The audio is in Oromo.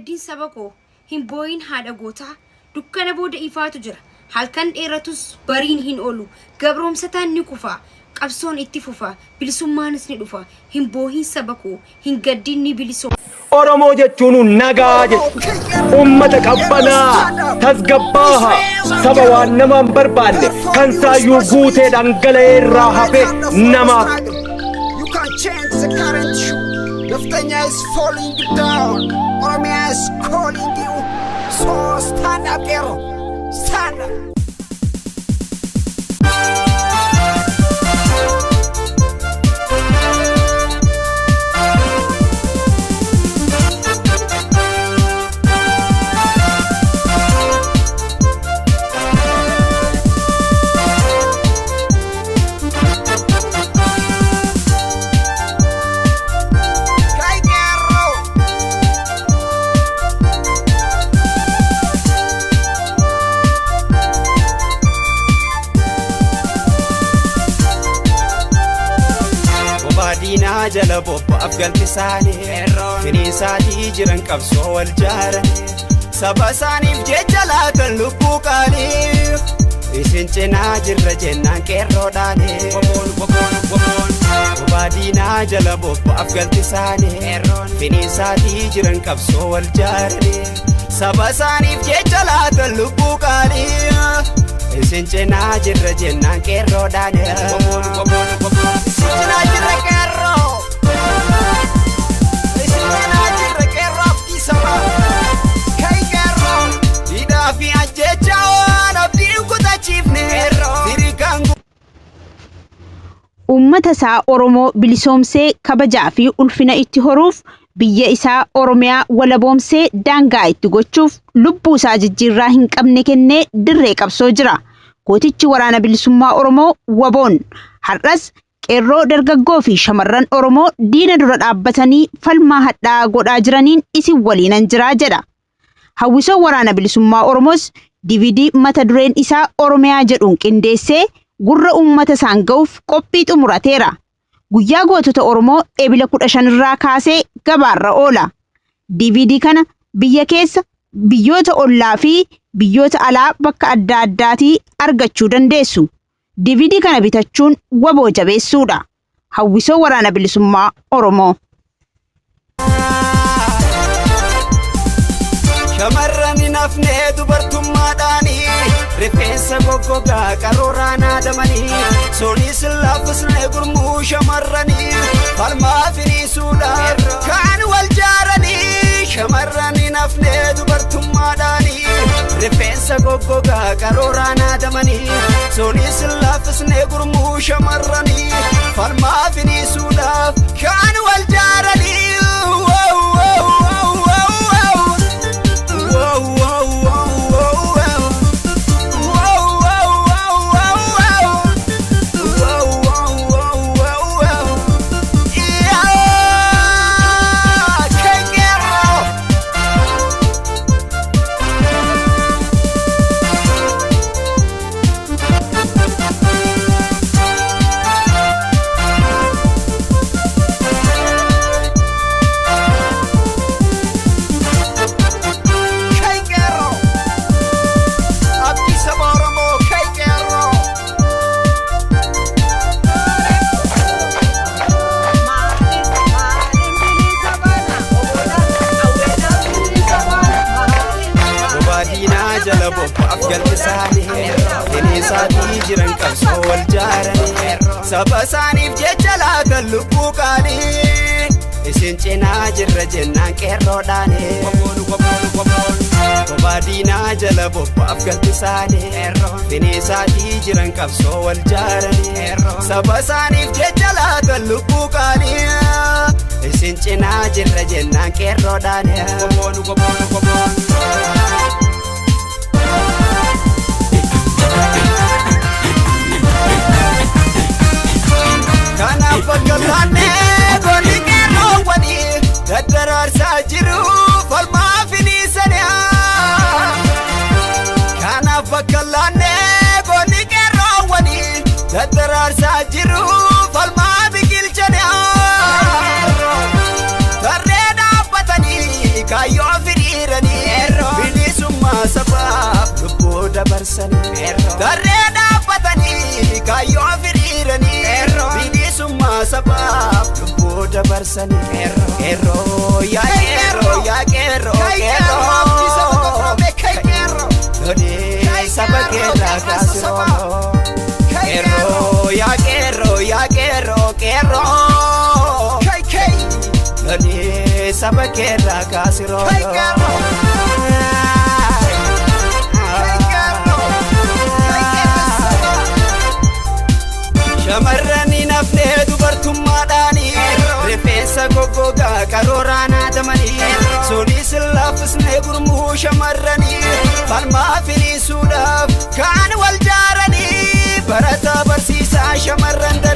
gaddin saba koo, hin booyin haadha gootaa, dukkana booda ifaatu jira. Halkan dheeratus bariin hin oolu. Gabroomsataan ni kufa. Qabsoon itti fufa. Bilisummaanis ni dhufa. Hin boohin saba koo, hin gaddin ni bilisoomna. Oromoo jechuun nagaa jechuudha. Uummata qabbanaa, tasgabbaaha, saba waan nama hin barbaanne, kan saayyuu guutee dhangala'ee irraa hafe namaaf. You can change the current issue. Neftenya is falling down. Oromia is calling you. So stand up, Qeerroo. Stand up. Kai Qeerroo. Bobaa diinaa jala bobba'aaf galti isaanii finiisaatii jiran qabsoo wal jaaranii saba isaaniif jecha laatan lubbuu qaalii isin cinaa jirra jennaan qeerroodhaani. Bobaa diinaa jala bobba'aaf galti isaanii finiisaatii jiran qabsoo wal jaaranii saba isaaniif jecha laatan lubbuu qaalii isin cinaa jirra jennaan qeerroodhaani. Isin cinaa jirra Qeerroo. Isin cinaa jirra Qeerroo abdii sabaa. Kai Qeerroo. Hidhaa fi ajjecha waan abdiin kutachiifne sirikaan. Uummata isaa Oromoo bilisoomsee kabajaa fi ulfina itti horuuf, biyya isaa Oromiyaa walaboomsee daangaa itti gochuuf lubbuu isaa jijjiirraa hin qabne kennee dirree qabsoo jira. Gootichi Waraana Bilisummaa Oromoo WBOn har'as qeerroo dargaggoo fi shamarran Oromoo diina dura dhaabbatanii falmaa hadhaa godhaa jiraniin isin waliinan jiraa jedha. Hawwisoo Waraana Bilisummaa Oromoos DVD mata dureen isaa Oromiyaa jedhuun qindeessee gurra uummata isaan ga'uuf qophii xumurateera. Guyyaa Gootota Oromoo Ebila 15 irraa kaasee gabaarra oola. DVD kana biyya keessa, biyyoota ollaa fi biyyoota alaa bakka adda addaatii argachuu dandeessu. DVD kana bitachuun WBO jabeessuudha. Hawwisoo Waraana Bilisummaa Oromoo. Shamarran hin hafnee dubartummaadhaanii rifeensa goggogaa qaruuraan haadamanii sunis laaffisnee gurmuu shamarranii falmaa firiisuudhaan kan wal jaaranii. Shamarran hin hafnee dubartummaadhaanii rifeensa goggogaa qaruuraan haadamanii sunis laaffisnee gurmuu shamarranii falmaa firiisuudhaaf kan wal jaaranii. Wow, wow, wow, wow, wow. Wow, wow, wow, wow, wow. Wow, wow, wow, wow, wow. Wow, wow, wow, wow, wow. Yeah, kai Qeerroo. Kai Qeerroo. Abdii saba Oromoo kai Qeerroo. Bobaa diinaa jala bobba'aaf galti isaanii finiisaatii jiran qabsoo wal jaaranii saba isaaniif jecha laatan lubbuu qaalii isin cinaa jirra jennaan qeerroodhaani. Bobaa diinaa jala bobba'aaf galti isaanii finiisaatii jiran qabsoo wal jaaranii saba isaaniif jecha laatan lubbuu qaalii isin cinaa jirra jennaan qeerroodhaani. Kanaaf bakka laannee goonni qeerroowwanii daddaraarsaa jiru falmaa finiisanii. Kanaaf bakka laannee goonni qeerroowwanii daddaraarsaa jiru falmaa biqilchanii. Tarree dhaabbatanii kaayyoo firii. hiriiranii bilisummaa sabaaf lubbuu dabarsanii tarree dhaabbatanii kaayyoo firiiranii bilisummaa sabaaf lubbuu dabarsanii qeerroo yaa qeerroo yaa qeerroo qeerroo lolii saba keerraa kaasiroo qeerroo yaa qeerroo yaa qeerroo qeerroo lolii saba keerraa kaasiroo. Shamarran hin hafnee dubartummaadhaanii rifeensa goggogaa qarooraan haadamanii sunis laffisnee gurmuu shamarranii falmaa firiisuudhaaf kaan wal jaaranii barataa barsiisaa shamarran.